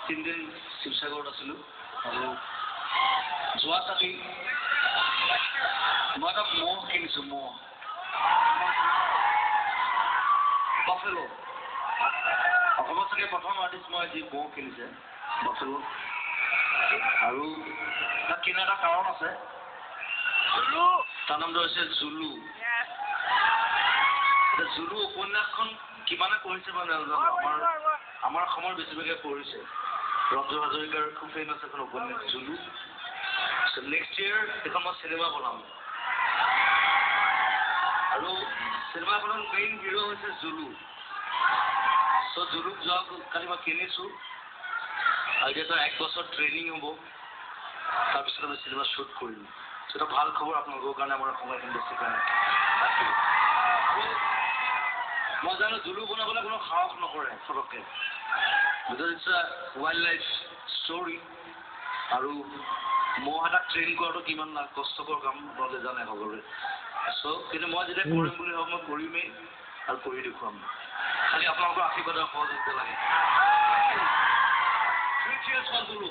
3 দিন শিৱসাগৰত আছিলোঁ আৰু যোৱাকালি মই এটা ম'হ কিনিছোঁ, ম'হ, বাফেলো। অসমত চাগে প্ৰথম আৰ্টিষ্ট মই যি ম'হ কিনিছে, বাফেলো। আৰু তাক কিনা এটা কাৰণ আছে। তাৰ নামটো হৈছে জুলু। এতিয়া জুলু উপন্যাসখন কিমানে পঢ়িছে মানে নাজানো। আমাৰ অসমৰ বেছিভাগে পঢ়িছে। ৰঞ্জু হাজৰিকাৰ খুব ফেমাছ এখন উপন্যাস জুলু। নেক্সট ইয়েৰ এখন মই চিনেমা বনাম আৰু চিনেমাখনৰ মেইন হিৰ' হৈছে জুলু। চ' জুলুক যোৱা কালি মই কিনিছোঁ আৰু এতিয়া এক বছৰ ট্ৰেইনিং হ'ব, তাৰপিছত আমি চিনেমা শ্বুট কৰিম। চ' এটা ভাল খবৰ আপোনালোকৰ কাৰণে, আমাৰ অসমৰ ইণ্ডাষ্ট্ৰীৰ কাৰণে। আৰু মই জানো জুলু বনাবলৈ কোনো সাহস নকৰে ফটককৈ, because it's a wild life story আৰু ম'হ এটাক ট্ৰেইন কৰাটো কিমান কষ্টকৰ কাম আপোনালোকে জানে সকলোৱে। চ' কিন্তু মই যেতিয়া কৰিম বুলি ভাবোঁ, মই কৰিমেই আৰু কৰি দেখুৱাম। খালি আপোনালোকৰ আশীৰ্বাদৰ সহযোগিতা লাগে। Three cheers for Zulu.